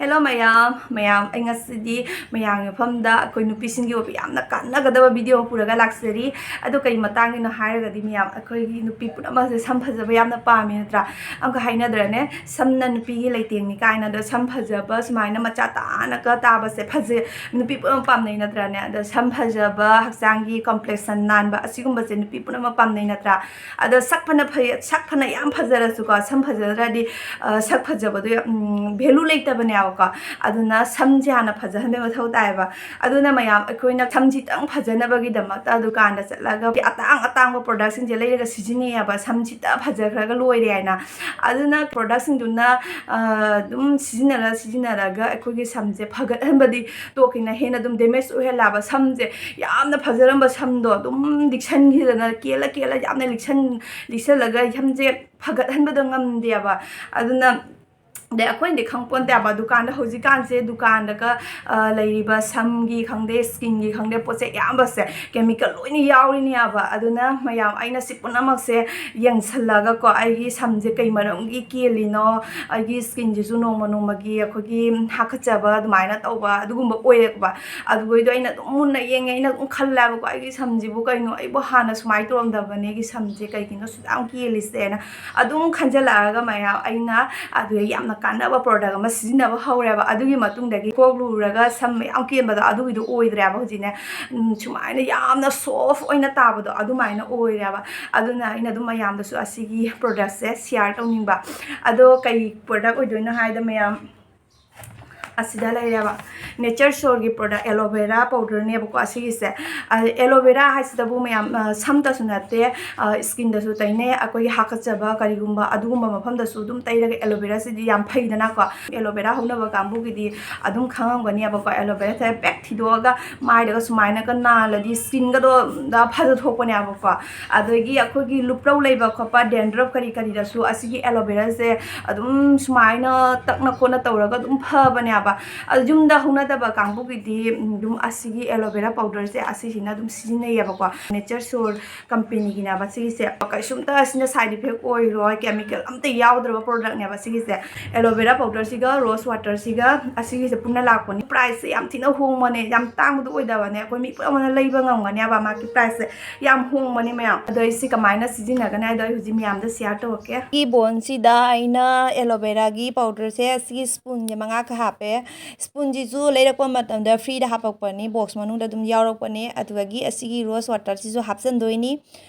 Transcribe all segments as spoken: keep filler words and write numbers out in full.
Hello ꯃꯌꯥꯝ, ꯃꯌꯥꯝ, ꯑꯩ ꯉꯁꯤꯗꯤ ꯃꯌꯥꯝꯒꯤ ꯃꯐꯝꯗ ꯑꯩꯈꯣꯏ ꯅꯨꯄꯤꯁꯤꯡꯒꯤ ꯑꯣꯏꯕ ꯌꯥꯝꯅ ꯀꯥꯟꯅꯒꯗꯕ ꯚꯤꯗꯤꯑꯣ ꯑꯃ ꯄꯨꯔꯒ ꯂꯥꯛꯆꯔꯤ꯫ ꯑꯗꯨ ꯀꯩ ꯃꯇꯥꯡꯒꯤꯅꯣ ꯍꯥꯏꯔꯒꯗꯤ, ꯃꯌꯥꯝ, ꯑꯩꯈꯣꯏꯒꯤ ꯅꯨꯄꯤ ꯄꯨꯝꯅꯃꯛꯁꯦ ꯁꯝ ꯐꯖꯕ ꯌꯥꯝꯅ ꯄꯥꯝꯃꯤ ꯅꯠꯇ꯭ꯔꯥ? ꯑꯃꯨꯛꯀ ꯍꯥꯏꯅꯗ꯭ꯔꯅꯦ, "ꯁꯝꯅ ꯅꯨꯄꯤꯒꯤ ꯂꯩꯇꯦꯡꯅꯤ" ꯀꯥꯏꯅ꯫ ꯑꯗꯣ ꯁꯝ ꯐꯖꯕ ꯁꯨꯃꯥꯏꯅ ꯃꯆꯥ ꯇꯥꯅꯒ ꯇꯥꯕꯁꯦ ꯐꯖꯩ, ꯅꯨꯄꯤ ꯄꯨꯝꯅꯃꯛ ꯄꯥꯝꯅꯩ ꯅꯠꯇ꯭ꯔꯥꯅꯦ? ꯑꯗꯣ ꯁꯝ ꯐꯖꯕ, ꯍꯛꯆꯥꯡꯒꯤ complexion ꯅꯥꯟꯕ, ꯑꯁꯤꯒꯨꯝꯕꯁꯦ ꯅꯨꯄꯤ ꯄꯨꯝꯅꯃꯛ ꯄꯥꯝꯅꯩ ꯅꯠꯇ꯭ꯔꯥ? ꯑꯗꯣ ꯁꯛ ꯐꯅ ꯐꯩ, ꯁꯛ ꯐꯅ ꯌꯥꯝ ꯐꯖꯔꯁꯨꯀꯣ, ꯁꯝ ꯐꯖꯗ꯭ꯔꯗꯤ, ꯑ, ꯁꯛ ꯐꯖꯕꯗꯣ ꯌꯥꯝ, ꯎꯝ, value ꯂꯩꯇꯕꯅꯦꯕꯀꯣ꯫ ꯑꯗꯨꯅ ꯁꯝꯁꯦ ꯍꯥꯟꯅ ꯐꯖꯍꯟꯕꯩ ꯃꯊꯧ ꯇꯥꯏꯌꯦꯕ꯫ ꯑꯗꯨꯅ ꯃꯌꯥꯝ, ꯑꯩꯈꯣꯏꯅ ꯁꯝꯁꯤꯇꯪ ꯐꯖꯅꯕꯒꯤꯗꯃꯛꯇ ꯗꯨꯀꯥꯟꯗ ꯆꯠꯂꯒ ꯑꯇꯥꯡ ꯑꯇꯥꯡꯕ productꯁꯤꯡꯁꯦ ꯂꯩꯔꯒ ꯁꯤꯖꯤꯟꯅꯩꯌꯦꯕ, ꯁꯝꯁꯤꯇ ꯐꯖꯈ꯭ꯔꯒ ꯂꯣꯏꯔꯦ ꯍꯥꯏꯅ꯫ ꯑꯗꯨꯅ productꯁꯤꯡꯗꯨꯅ, ꯑ, ꯑꯗꯨꯝ ꯁꯤꯖꯤꯟꯅꯔ ꯁꯤꯖꯤꯟꯅꯔꯒ ꯑꯩꯈꯣꯏꯒꯤ ꯁꯝꯁꯦ ꯐꯒꯠꯍꯟꯕꯗꯤ ꯇꯣꯛꯈꯤꯅ ꯍꯦꯟꯅ ꯑꯗꯨꯝ damage ꯑꯣꯏꯍꯜꯂꯦꯕ꯫ ꯁꯝꯁꯦ ꯌꯥꯝꯅ ꯐꯖꯔꯝꯕ ꯁꯝꯗꯣ ꯑꯗꯨꯝ ꯂꯤꯛꯁꯟꯈꯤꯗꯅ, ꯀꯦꯜꯂ ꯀꯦꯜꯂ ꯌꯥꯝꯅ ꯂꯤꯛꯁꯟ-, ꯂꯤꯛꯁꯜꯂꯒ ꯁꯝꯁꯦ ꯐꯒꯠꯍꯟꯕꯗꯣ ꯉꯝꯗꯦꯕ꯫ ꯑꯗꯨꯅ, ꯑꯗꯩ ꯑꯩꯈꯣꯏꯅꯗꯤ ꯈꯪꯄꯣꯟꯇꯦꯕ, ꯗꯨꯀꯥꯟꯗ ꯍꯧꯖꯤꯛꯀꯥꯟꯁꯦ, ꯗꯨꯀꯥꯟꯗꯒ, ꯑ, ꯂꯩꯔꯤꯕ ꯁꯝꯒꯤ ꯈꯪꯗꯦ, skinꯒꯤ ꯈꯪꯗꯦ, ꯄꯣꯠ ꯆꯩ ꯑꯌꯥꯝꯕꯁꯦ chemical ꯂꯣꯏꯅ ꯌꯥꯎꯔꯤꯅꯦꯕ꯫ ꯑꯗꯨꯅ ꯃꯌꯥꯝ, ꯑꯩꯅ ꯁꯤ ꯄꯨꯝꯅꯃꯛꯁꯦ ꯌꯦꯡꯁꯜꯂꯒꯀꯣ, ꯑꯩꯒꯤ ꯁꯝꯁꯦ ꯀꯩ ꯃꯔꯝꯒꯤ ꯀꯦꯜꯂꯤꯅꯣ, ꯑꯩꯒꯤ skinꯁꯤꯁꯨ ꯅꯣꯡꯃ ꯅꯣꯡꯃꯒꯤ ꯑꯩꯈꯣꯏꯒꯤ ꯍꯥꯀꯠꯆꯕ ꯑꯗꯨꯃꯥꯏꯅ ꯇꯧꯕ ꯑꯗꯨꯒꯨꯝꯕ ꯑꯣꯏꯔꯛꯄ, ꯑꯗꯨꯒꯩꯗꯣ ꯑꯩꯅ ꯑꯗꯨꯝ ꯃꯨꯟꯅ ꯌꯦꯡꯉꯦ꯫ ꯑꯩꯅ ꯑꯗꯨꯝ ꯈꯜꯂꯦꯕꯀꯣ, "ꯑꯩꯒꯤ ꯁꯝꯁꯤꯕꯨ ꯀꯩꯅꯣ? ꯑꯩꯕꯨ ꯍꯥꯟꯅ ꯁꯨꯃꯥꯏꯅ ꯇꯧꯔꯝꯗꯕꯅꯦ, ꯑꯩꯒꯤ ꯁꯝꯁꯦ ꯀꯩꯒꯤꯅꯣ ꯁꯨꯛ ꯌꯥꯝ ꯀꯦꯜꯂꯤꯁꯦꯅ?" ꯑꯗꯨꯝ ꯈꯟꯖꯜꯂꯛꯑꯒ ꯃꯌꯥꯝ, ꯑꯩꯅ ꯑꯗꯨꯗ ꯌꯥꯝꯅ ꯀꯥꯟꯅꯕ product ꯑꯃ ꯁꯤꯖꯤꯟꯅꯕ ꯍꯧꯔꯦꯕ꯫ ꯑꯗꯨꯒꯤ ꯃꯇꯨꯡꯗꯒꯤ ꯀꯣꯛ ꯂꯨꯔꯒ ꯁꯝ ꯃꯌꯥꯝ ꯀꯦꯟꯕꯗꯣ ꯑꯗꯨꯒꯤꯗꯣ ꯑꯣꯏꯗ꯭ꯔꯦꯕ ꯍꯧꯖꯤꯛꯅꯦ꯫ ꯎꯝ, ꯁꯨꯃꯥꯏꯅ ꯌꯥꯝꯅ soft ꯑꯣꯏꯅ ꯇꯥꯕꯗꯣ ꯑꯗꯨꯃꯥꯏꯅ ꯑꯣꯏꯔꯦꯕ꯫ ꯑꯗꯨꯅ ꯑꯩꯅ ꯑꯗꯨꯝ ꯃꯌꯥꯝꯗꯁꯨ ꯑꯁꯤꯒꯤ productꯁꯦ share ꯇꯧꯅꯤꯡꯕ꯫ ꯑꯗꯣ ꯀꯩ product ꯑꯣꯏꯗꯣꯏꯅꯣ ꯍꯥꯏꯗ ꯃꯌꯥꯝ, ꯑꯁꯤꯗ ꯂꯩꯔꯦꯕ, Nature Soulꯒꯤ product, aloe vera powderꯅꯦꯕꯀꯣ ꯑꯁꯤꯒꯤꯁꯦ꯫ ꯑ, aloe vera ꯍꯥꯏꯁꯤꯗꯕꯨ ꯃꯌꯥꯝ, ꯑ, ꯁꯝꯇꯁꯨ ꯅꯠꯇꯦ, ꯑ, skinꯗꯁꯨ ꯇꯩꯅꯩ꯫ ꯑꯩꯈꯣꯏꯒꯤ ꯍꯥꯀꯠꯆꯕ ꯀꯔꯤꯒꯨꯝꯕ ꯑꯗꯨꯒꯨꯝꯕ ꯃꯐꯝꯗꯁꯨ ꯑꯗꯨꯝ ꯇꯩꯔꯒ, aloe veraꯁꯤꯗꯤ ꯌꯥꯝ ꯐꯩꯗꯅꯀꯣ꯫ Aloe vera ꯍꯧꯅꯕ ꯀꯥꯡꯕꯨꯒꯤꯗꯤ ꯑꯗꯨꯝ ꯈꯪꯉꯝꯒꯅꯦꯕꯀꯣ꯫ Aloe veraꯁꯦ ꯄꯦꯛ ꯊꯤꯗꯣꯛꯑꯒ ꯃꯥꯏꯗꯒ ꯁꯨꯃꯥꯏꯅꯒ ꯅꯥꯜꯂꯗꯤ skinꯒꯗꯣ ꯗ ꯐꯖꯊꯣꯛꯄꯅꯦꯕꯀꯣ꯫ ꯑꯗꯒꯤ ꯑꯩꯈꯣꯏꯒꯤ ꯂꯨꯄ꯭ꯔꯧ ꯂꯩꯕ ꯈꯣꯠꯄ, dandruff ꯀꯔꯤ ꯀꯔꯤꯗꯁꯨ ꯑꯁꯤꯒꯤ aloe veraꯁꯦ ꯑꯗꯨꯝ ꯁꯨꯃꯥꯏꯅ ꯇꯛꯅ ꯈꯣꯠꯅ ꯇꯧꯔꯒ ꯑꯗꯨꯝ ꯐꯕꯅꯦꯕ꯫ ꯑꯗꯣ ꯌꯨꯝꯗ ꯍꯧꯅꯗꯕ ꯀꯥꯡꯕꯨꯒꯤꯗꯤ, ꯎꯝ, ꯑꯗꯨꯝ ꯑꯁꯤꯒꯤ ꯑꯦꯂꯣꯚꯦꯔꯥ ꯄꯥꯎꯗꯔꯁꯦ ꯑꯁꯤꯁꯤꯅ ꯑꯗꯨꯝ ꯁꯤꯖꯤꯟꯅꯩꯌꯦꯕꯀꯣ꯫ ꯅꯦꯆꯔ ꯁꯣꯜ ꯀꯝꯄꯦꯅꯤꯒꯤꯅꯦꯕ ꯁꯤꯒꯤꯁꯦ꯫ ꯀꯩꯁꯨꯝꯇ ꯑꯁꯤꯅ ꯁꯥꯏꯠ ꯏꯐꯦꯛ ꯑꯣꯏꯔꯣꯏ, ꯀꯦꯃꯤꯀꯦꯜ ꯑꯝꯇ ꯌꯥꯎꯗ꯭ꯔꯕ ꯄ꯭ꯔꯣꯗꯛꯅꯦꯕ ꯁꯤꯒꯤꯁꯦ꯫ ꯑꯦꯂꯣꯚꯦꯔꯥ ꯄꯥꯎꯗꯔꯁꯤꯒ ꯔꯣꯁ ꯋꯥꯇꯔꯁꯤꯒ ꯑꯁꯤꯒꯤꯁꯦ ꯄꯨꯟꯅ ꯂꯥꯛꯄꯅꯤ꯫ ꯄ꯭ꯔꯥꯏꯁꯁꯦ ꯌꯥꯝ ꯊꯤꯅ ꯍꯣꯡꯕꯅꯦ, ꯌꯥꯝ ꯇꯥꯡꯕꯗꯣ ꯑꯣꯏꯗꯕꯅꯦ꯫ ꯑꯩꯈꯣꯏ ꯃꯤ ꯄꯨꯝꯅꯃꯛꯅ ꯂꯩꯕ ꯉꯝꯒꯅꯦꯕ ꯃꯥꯒꯤ ꯄ꯭ꯔꯥꯏꯁꯁꯦ꯫ ꯌꯥꯝ ꯍꯣꯡꯕꯅꯤ ꯃꯌꯥꯝ꯫ ꯑꯗꯣ ꯑꯩ ꯁꯤ ꯀꯃꯥꯏꯅ ꯁꯤꯖꯤꯟꯅꯒꯅꯤ ꯍꯥꯏꯗꯣ ꯑꯩ ꯍꯧꯖꯤꯛ ꯃꯌꯥꯝꯗ ꯁꯤꯌꯥꯔ ꯇꯧꯔꯛꯀꯦ꯫ ꯁꯤꯒꯤ ꯕꯣꯟꯁꯤꯗ ꯑꯩꯅ ꯑꯦꯂꯣꯚꯦꯔꯥꯒꯤ ꯄꯥꯎꯗꯔꯁꯦ ꯁꯤꯒꯤ ꯁ꯭ꯄꯨꯟꯁꯦ ꯃꯉꯥꯈꯛ ꯍꯥꯞꯄꯦ꯫ ꯁ꯭ꯄꯨꯟꯁꯤꯁꯨ ꯂꯩꯔꯛꯄ ꯃꯇꯝꯗ ꯐ꯭ꯔꯤꯗ ꯍꯥꯄꯛꯄꯅꯤ, ꯕꯣꯛꯁ ꯃꯅꯨꯡꯗ ꯑꯗꯨꯝ ꯌꯥꯎꯔꯛꯄꯅꯤ꯫ ꯑꯗꯨꯗꯒꯤ ꯑꯁꯤꯒꯤ ꯔꯣꯁ ꯋꯥꯇꯔꯁꯤꯁꯨ ꯍꯥꯞꯆꯤꯟꯗꯣꯏꯅꯤ꯫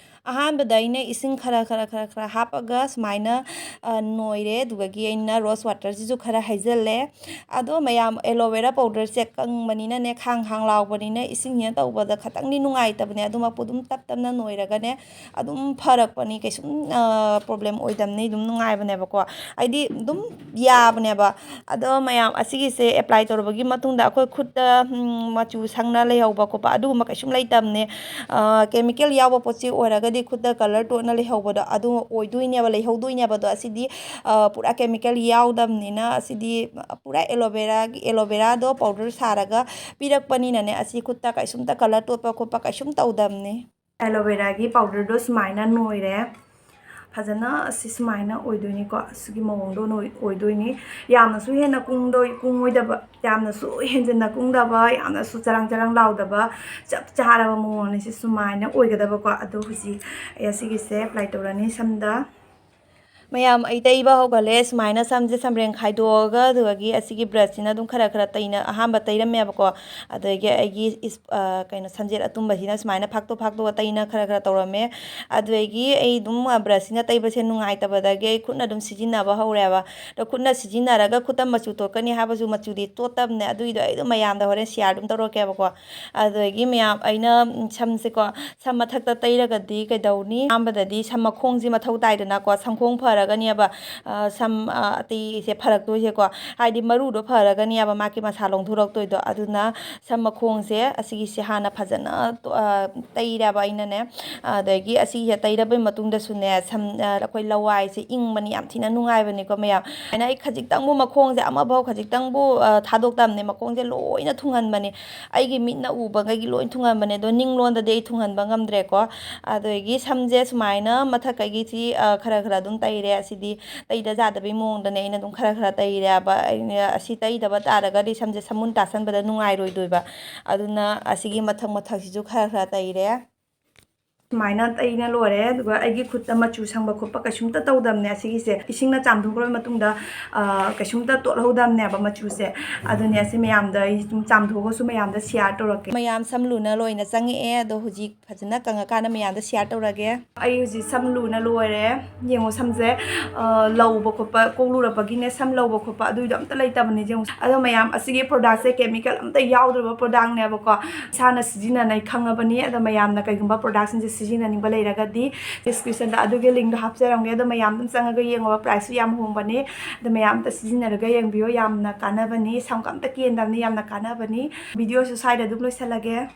ꯑꯍꯥꯟꯕꯗ ꯑꯩꯅ ꯏꯁꯤꯡ ꯈꯔ ꯈꯔ ꯈꯔ ꯈꯔ ꯍꯥꯞꯄꯒ ꯁꯨꯃꯥꯏꯅ, ꯑ, ꯅꯣꯏꯔꯦ꯫ ꯑꯗꯨꯗꯒꯤ ꯑꯩꯅ ꯔꯣꯁ ꯋꯥꯇꯔꯁꯤꯁꯨ ꯈꯔ ꯍꯩꯖꯤꯜꯂꯦ꯫ ꯑꯗꯣ ꯃꯌꯥꯝ ꯑꯦꯂꯣꯚꯦꯔꯥ ꯄꯥꯎꯗꯔꯁꯦ ꯀꯪꯕꯅꯤꯅꯅꯦ, ꯈꯥꯡ ꯈꯥꯡ ꯂꯥꯎꯕꯅꯤꯅ ꯏꯁꯤꯡꯁꯤꯅ ꯇꯧꯕꯗ ꯈꯇꯪꯗꯤ ꯅꯨꯡꯉꯥꯏꯇꯕꯅꯦ꯫ ꯑꯗꯨꯃꯛꯄꯨ ꯑꯗꯨꯝ ꯇꯞ ꯇꯞꯅ ꯅꯣꯏꯔꯒꯅꯦ ꯑꯗꯨꯝ ꯐꯔꯛꯄꯅꯤ, ꯀꯩꯁꯨꯝ, ꯑ, ꯄ꯭ꯔꯣꯕ꯭ꯂꯦꯝ ꯑꯣꯏꯗꯕꯅꯤ, ꯑꯗꯨꯝ ꯅꯨꯡꯉꯥꯏꯕꯅꯦꯕꯀꯣ꯫ ꯍꯥꯏꯗꯤ ꯑꯗꯨꯝ ꯌꯥꯕꯅꯦꯕ꯫ ꯑꯗꯣ ꯃꯌꯥꯝ ꯑꯁꯤꯒꯤꯁꯦ ꯑꯦꯄ꯭ꯂꯥꯏ ꯇꯧꯔꯕꯒꯤ ꯃꯇꯨꯡꯗ ꯑꯩꯈꯣꯏ ꯈꯨꯠꯇ, ꯎꯝ, ꯃꯆꯨ ꯁꯪꯅ ꯂꯩꯍꯧꯕ ꯈꯣꯠꯄ ꯑꯗꯨꯒꯨꯝꯕ ꯀꯩꯁꯨꯝ ꯂꯩꯇꯕꯅꯦ꯫ ꯑ, ꯀꯦꯃꯤꯀꯦꯜ ꯌꯥꯎꯕ ꯄꯣꯠꯁꯤ ꯑꯣꯏꯔꯒꯗꯤ ꯈꯨꯠꯇ ꯀꯂꯔ ꯇꯣꯠꯅ ꯂꯩꯍꯧꯕꯗꯣ ꯑꯗꯨ ꯑꯣꯏꯗꯣꯏꯅꯦꯕ, ꯂꯩꯍꯧꯗꯣꯏꯅꯦꯕ꯫ ꯑꯗꯣ ꯑꯁꯤꯗꯤ, ꯑ, ꯄꯨꯔꯥ ꯀꯦꯃꯤꯀꯦꯜ ꯌꯥꯎꯗꯕꯅꯤꯅ ꯑꯁꯤꯗꯤ ꯄꯨꯔꯥ ꯑꯦꯂꯣꯚꯦꯔꯥꯒꯤ, ꯑꯦꯂꯣꯚꯦꯔꯥꯗꯣ ꯄꯥꯎꯗꯔ ꯁꯥꯔꯒ ꯄꯤꯔꯛꯄꯅꯤꯅꯅꯦ, ꯑꯁꯤ ꯈꯨꯠꯇ ꯀꯩꯁꯨꯝꯇ ꯀꯂꯔ ꯇꯣꯠꯄ ꯈꯣꯠꯄ ꯀꯩꯁꯨꯝ ꯇꯧꯗꯕꯅꯤ꯫ ꯑꯦꯂꯣꯚꯦꯔꯥꯒꯤ ꯄꯥꯎꯗꯔꯗꯣ ꯁꯨꯃꯥꯏꯅ ꯅꯣꯏꯔꯦ꯫ ꯐꯖꯅ ꯑꯁꯤ ꯁꯨꯃꯥꯏꯅ ꯑꯣꯏꯗꯣꯏꯅꯤꯀꯣ꯫ ꯑꯁꯤꯒꯤ ꯃꯑꯣꯡꯗꯣ ꯅꯣꯏ-, ꯑꯣꯏꯗꯣꯏꯅꯤ꯫ ꯌꯥꯝꯅꯁꯨ ꯍꯦꯟꯅ ꯀꯨꯡꯗꯣꯏ-, ꯀꯨꯡꯉꯣꯏꯗꯕ, ꯌꯥꯝꯅꯁꯨ ꯍꯦꯟꯖꯤꯟꯅ ꯀꯨꯡꯗꯕ, ꯌꯥꯝꯅꯁꯨ ꯆꯔꯥꯡ ꯆꯔꯥꯡ ꯂꯥꯎꯗꯕ, ꯆꯞ ꯆꯥꯔꯕ ꯃꯑꯣꯡꯅꯤ꯫ ꯁꯤ ꯁꯨꯃꯥꯏꯅ ꯑꯣꯏꯒꯗꯕꯀꯣ꯫ ꯑꯗꯣ ꯍꯧꯖꯤꯛ ꯑꯩ ꯑꯁꯤꯒꯤꯁꯦ ꯑꯦꯄ꯭ꯂꯥꯏ ꯇꯧꯔꯅꯤ ꯁꯝꯗ꯫ ꯃꯌꯥꯝ, ꯑꯩ ꯇꯩꯕ ꯍꯧꯒꯠꯂꯦ꯫ ꯁꯨꯃꯥꯏꯅ ꯁꯝꯁꯦ ꯁꯝꯕ꯭ꯔꯦꯡ ꯈꯥꯏꯗꯣꯛꯑꯒ, ꯑꯗꯨꯗꯒꯤ ꯑꯁꯤꯒꯤ ꯕ꯭ꯔꯁꯁꯤꯅ ꯑꯗꯨꯝ ꯈꯔ ꯈꯔ ꯇꯩꯅ-, ꯑꯍꯥꯟꯕ ꯇꯩꯔꯝꯃꯦꯕꯀꯣ꯫ ꯑꯗꯨꯗꯒꯤ ꯑꯩꯒꯤ ꯏꯁ-, ꯑ, ꯀꯩꯅꯣ, ꯁꯝꯖꯦꯠ ꯑꯇꯨꯝꯕꯁꯤꯅ ꯁꯨꯃꯥꯏꯅ ꯐꯥꯛꯇꯣꯛ ꯐꯥꯛꯇꯣꯛꯑ ꯇꯩꯅ ꯈꯔ ꯈꯔ ꯇꯧꯔꯝꯃꯦ꯫ ꯑꯗꯨꯗꯒꯤ ꯑꯩ ꯑꯗꯨꯝ, ꯑ, ꯕ꯭ꯔꯁꯁꯤꯅ ꯇꯩꯕꯁꯦ ꯅꯨꯡꯉꯥꯏꯇꯕꯗꯒꯤ ꯑꯩ ꯈꯨꯠꯅ ꯑꯗꯨꯝ ꯁꯤꯖꯤꯟꯅꯕ ꯍꯧꯔꯦꯕ꯫ ꯑꯗꯣ ꯈꯨꯠꯅ ꯁꯤꯖꯤꯟꯅꯔꯒ ꯈꯨꯠꯇ ꯃꯆꯨ ꯇꯣꯠꯀꯅꯤ ꯍꯥꯏꯕꯁꯨ ꯃꯆꯨꯗꯤ ꯇꯣꯠꯇꯕꯅꯦ꯫ ꯑꯗꯨꯒꯤꯗꯣ ꯑꯩ ꯑꯗꯨꯝ ꯃꯌꯥꯝꯗ ꯍꯣꯔꯦꯟ ꯁꯤꯌꯥꯔ ꯑꯗꯨꯝ ꯇꯧꯔꯛꯀꯦꯕꯀꯣ꯫ ꯑꯗꯨꯗꯒꯤ ꯃꯌꯥꯝ, ꯑꯩꯅ, ꯎꯝ, ꯁꯝꯁꯦꯀꯣ, ꯁꯝ ꯃꯊꯛꯇ ꯇꯩꯔꯒꯗꯤ ꯀꯩꯗꯧꯅꯤ? ꯑꯍꯥꯟꯕꯗꯗꯤ ꯁꯝ ꯃꯈꯣꯡꯁꯤ ꯃꯊꯧ ꯇꯥꯏꯗꯅꯀꯣ꯫ ꯁꯝꯈꯣꯡ ꯐ- ꯐꯔꯒꯅꯦꯕ, ꯑ, ꯁꯝ, ꯑ, ꯑꯇꯩꯁꯦ ꯐꯔꯛꯇꯣꯏꯁꯦꯀꯣ꯫ ꯍꯥꯏꯗꯤ ꯃꯔꯨꯗꯣ ꯐꯔꯒꯅꯦꯕ ꯃꯥꯒꯤ ꯃꯁꯥ ꯂꯣꯡꯊꯣꯔꯛꯇꯣꯏꯗꯣ꯫ ꯑꯗꯨꯅ ꯁꯝ ꯃꯈꯣꯡꯁꯦ ꯑꯁꯤꯒꯤꯁꯦ ꯍꯥꯟꯅ ꯐꯖꯅ ꯇꯣ-, ꯑ, ꯇꯩꯔꯦꯕ ꯑꯩꯅꯅꯦ꯫ ꯑꯗꯒꯤ ꯑꯁꯤꯁꯦ ꯇꯩꯔꯕꯩ ꯃꯇꯨꯡꯗꯁꯨꯅꯦ, ꯁꯝ, ꯑ, ꯑꯩꯈꯣꯏ ꯂꯋꯥꯏꯁꯦ ꯏꯪꯕꯅꯤ, ꯌꯥꯝ ꯊꯤꯅ ꯅꯨꯡꯉꯥꯏꯕꯅꯤꯀꯣ ꯃꯌꯥꯝ꯫ ꯑꯩꯅ ꯑꯩ ꯈꯖꯤꯛꯇꯪꯕꯨ ꯃꯈꯣꯡꯁꯦ ꯑꯃꯐꯥꯎ ꯈꯖꯤꯛꯇꯪꯕꯨ, ꯑ, ꯊꯥꯗꯣꯛꯇꯕꯅꯦ, ꯃꯈꯣꯡꯁꯦ ꯂꯣꯏꯅ ꯊꯨꯡꯍꯟꯕꯅꯦ꯫ ꯑꯩꯒꯤ ꯃꯤꯠꯅ ꯎꯕꯈꯩꯒꯤ ꯂꯣꯏ ꯊꯨꯡꯍꯟꯕꯅꯦ, ꯑꯗꯣ ꯅꯤꯡꯂꯣꯟꯗꯗꯤ ꯑꯩ ꯊꯨꯡꯍꯟꯕ ꯉꯝꯗ꯭ꯔꯦꯀꯣ꯫ ꯑꯗꯒꯤ ꯁꯝꯁꯦ ꯁꯨꯃꯥꯏꯅ ꯃꯊꯛ ꯀꯩꯒꯤꯁꯤ, ꯑ, ꯈꯔ ꯈꯔ ꯑꯗꯨꯝ ꯇꯩꯔꯦ꯫ ꯑꯁꯤꯗꯤ ꯇꯩꯗ ꯌꯥꯗꯕꯩ ꯃꯑꯣꯡꯗꯅꯦ ꯑꯩꯅ ꯑꯗꯨꯝ ꯈꯔ ꯈꯔ ꯇꯩꯔꯦꯕ꯫ ꯑꯩꯅ ꯑꯁꯤ ꯇꯩꯗꯕ ꯇꯥꯔꯒꯗꯤ ꯁꯝꯁꯦ ꯁꯃꯨꯟ ꯇꯥꯁꯟꯕꯗ ꯅꯨꯡꯉꯥꯏꯔꯣꯏꯗꯣꯏꯕ꯫ ꯑꯗꯨꯅ ꯑꯁꯤꯒꯤ ꯃꯊꯛ ꯃꯊꯛꯁꯤꯁꯨ ꯈꯔ ꯈꯔ ꯇꯩꯔꯦ꯫ ꯁꯨꯃꯥꯏꯅ ꯇꯩꯅ ꯂꯣꯏꯔꯦ꯫ ꯑꯗꯨꯒ ꯑꯩꯒꯤ ꯈꯨꯠꯇ ꯃꯆꯨ ꯁꯪꯕ ꯈꯣꯠꯄ ꯀꯩꯁꯨꯝꯇ ꯇꯧꯗꯕꯅꯦ꯫ ꯑꯁꯤꯒꯤꯁꯦ ꯏꯁꯤꯡꯅ ꯆꯥꯝꯊꯣꯛꯈ꯭ꯔꯕ ꯃꯇꯨꯡꯗ, ꯑ, ꯀꯩꯁꯨꯝꯇ ꯇꯣꯠꯍꯧꯗꯕꯅꯦꯕ ꯃꯆꯨꯁꯦ꯫ ꯑꯗꯨꯅꯦ ꯑꯁꯤ ꯃꯌꯥꯝꯗ ꯑꯩ ꯑꯗꯨꯝ ꯆꯥꯝꯊꯣꯛꯑꯒꯁꯨ ꯃꯌꯥꯝꯗ share ꯇꯧꯔꯛꯀꯦ꯫ ꯃꯌꯥꯝ ꯁꯝ ꯂꯨꯅ ꯂꯣꯏꯅ ꯆꯪꯉꯛꯑꯦ꯫ ꯑꯗꯣ ꯍꯧꯖꯤꯛ ꯐꯖꯅ ꯀꯪꯉꯀꯥꯟꯗ ꯃꯌꯥꯝꯗ share ꯇꯧꯔꯒꯦ꯫ ꯑꯩ ꯍꯧꯖꯤꯛ ꯁꯝ ꯂꯨꯅ ꯂꯣꯏꯔꯦ꯫ ꯌꯦꯡꯉꯣ, ꯁꯝꯁꯦ, ꯑ, ꯂꯧꯕ ꯈꯣꯠꯄ, ꯀꯣꯛ ꯂꯨꯔꯛꯄꯒꯤꯅꯦ, ꯁꯝ ꯂꯧꯕ ꯈꯣꯠꯄ ꯑꯗꯨꯏꯗꯣ ꯑꯝꯇ ꯂꯩꯇꯕꯅꯦ꯫ ꯌꯦꯡꯉꯣ, ꯑꯗꯣ ꯃꯌꯥꯝ, ꯑꯁꯤꯒꯤ productꯁꯦ chemical ꯑꯝꯇ ꯌꯥꯎꯗ꯭ꯔꯕ producꯅꯦꯕꯀꯣ꯫ ꯏꯁꯥꯅ ꯁꯤꯖꯤꯟꯅꯅꯩ ꯈꯪꯉꯕꯅꯤ꯫ ꯑꯗꯣ ꯃꯌꯥꯝꯅ ꯀꯩꯒꯨꯝꯕ productꯁꯤꯡꯁꯦ ꯁꯤꯖꯤꯟꯅꯅꯤꯡꯕ ꯂꯩꯔꯒꯗꯤ descriptionꯗ ꯑꯗꯨꯒꯤ linkꯗꯣ ꯍꯥꯞꯆꯔꯝꯒꯦ꯫ ꯑꯗꯣ ꯃꯌꯥꯝ ꯑꯗꯨꯝ ꯆꯪꯉꯒ ꯌꯦꯡꯉꯣ, priceꯁꯨ ꯌꯥꯝ ꯍꯣꯡꯕꯅꯦ꯫ ꯑꯗꯣ ꯃꯌꯥꯝ ꯑꯝꯇ ꯁꯤꯖꯤꯟꯅꯔꯒ ꯌꯦꯡꯕꯤꯌꯣ, ꯌꯥꯝꯅ ꯀꯥꯟꯅꯕꯅꯤ꯫ ꯁꯝꯒ ꯑꯝꯇ ꯀꯦꯟꯗꯕꯅꯤ, ꯌꯥꯝꯅ ꯀꯥꯟꯅꯕꯅꯤ꯫ Videoꯁꯨ ꯁ꯭ꯋꯥꯏꯗ ꯑꯗꯨꯝ ꯂꯣꯏꯁꯤꯜꯂꯒꯦ꯫